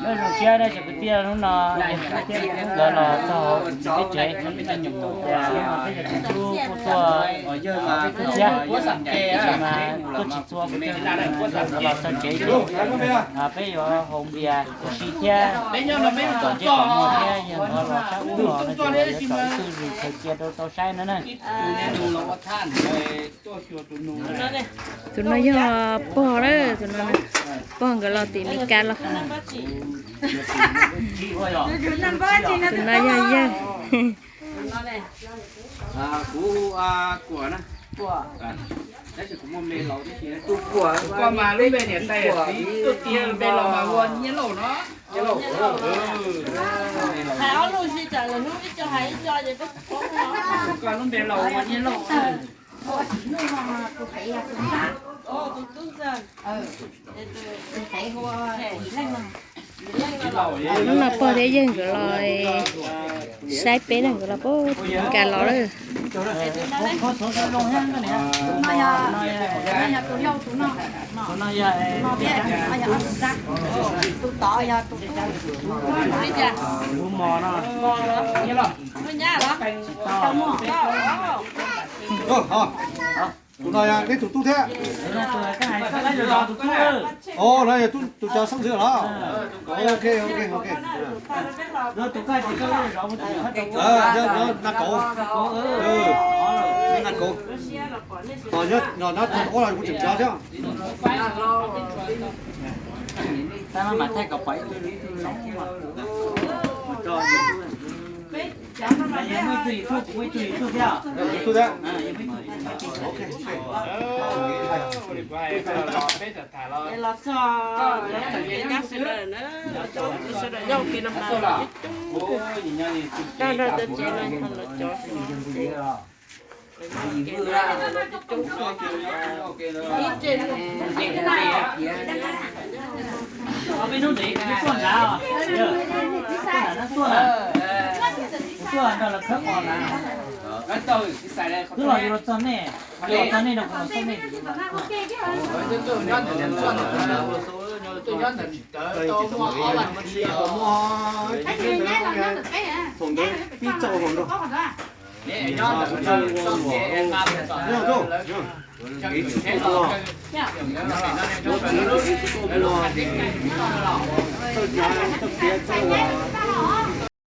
Nyob zoo siab na cov kwv tij, hnub no nkawd los txog hauv tsev, peb cov tub kuj tuaj thiab, mas tuaj tsis txhua, nkawd los txog tsev ces peb yuav haus npias ua si thiab, tom ntej tom muag thiab yawg nkawd los sab ub los no ces yuav tom ib tug zws khaws cia rau tau saib no na. Tus no yog pog na, tus no, pog nkawd los tim Meskas los. Tus no yog yawg. Hnub no pog thiab yawg nkawd los saib peb na, nkawd los pog Meskas los lawm. Tus no yog neb tus tub thiab? Tus no yog tus cov xeeb ntxwv los? Ok, ok, ok. Nag kauv, nag kauv, tos nyob tos ua los kuv tseem nco thiab. Los txog, nyab sawv daws na, cov kwv tij sawv daws nyob ua ke no mas coob kawg. Tag nrho cov tsev no yog lawv cov. Twb los yuav los txog nej, los txog nej no kuv los txog nej. Pib txauj hauv nrog. Txawj piav txawj ua.